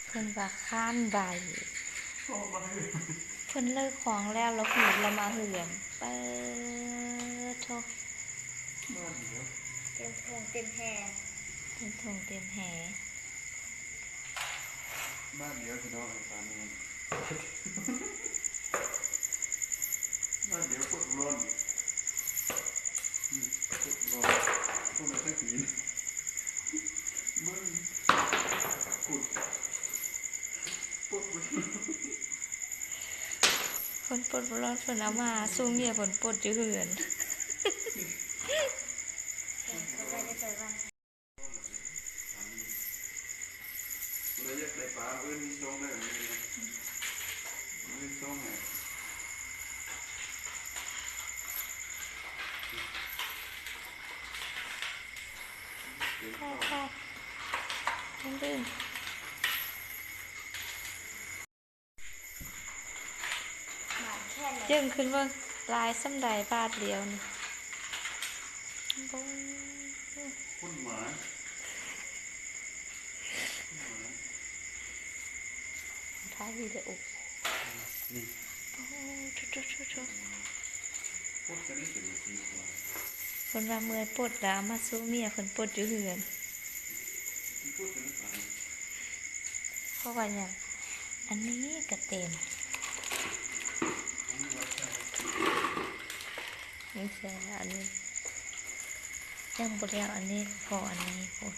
ເພິ່ນວ່າຄ້ານໄວ້ ເພິ່ນເລີກຂອງແລ້ວ ແລ້ວເພິ່ນລະມາເຮືອນ ເປີດໂທ້ ເຕັມຖົງເຕັມແຮ່ ເຕັມຖົງເຕັມແຮ່. ບາດດຽວພີ່ນ້ອງ ປານນີ້ ບາດດຽວປົດບໍ່ລ້ອນ ອືມ ປົດບໍ່ລ້ອນ ປົດໄປທັງປີນ ເບິ່ງ ປຸດ ປົດບໍ່ ເພິ່ນປົດບໍ່ລ້ອນ ເພິ່ນເອົາມາສູ່ເມຍເພິ່ນປົດຢູ່ເຮືອນ. ຜູ້ໃດຢາກໄດ້ປາ ເອີ້ນມີຊ່ອງໄດ້ ເອີ້ນຊ່ອງໃຫ້ ເປັນ ພໍ ພໍ ເບິ່ງ ເຈີ້ງຂຶ້ນເບິ່ງ ຫຼາຍສ່ຳໃດບາດດຽວນີ້ ເບິ່ງ ຄົນໝານ ຄົນໝານ ຖ່າຍວິດີໂອ ນີ້ ໂອ້ ໂທ້ໆໆໆ ປົດຈະໄດ້ເປັນມາຊີກວ່າ ເພິ່ນວ່າເມື່ອຍປົດແລ້ວເອົາມາສູ່ເມຍເພິ່ນປົດຢູ່ເຮືອນ ເພາະວ່າຫຍັງ ອັນນີ້ກະເຕັມ ນີ້ແຊ ອັນນີ້ຍັງບໍ່ແລ້ວ ອັນນີ້ພໍ ອັນນີ້ພຸ້ນ.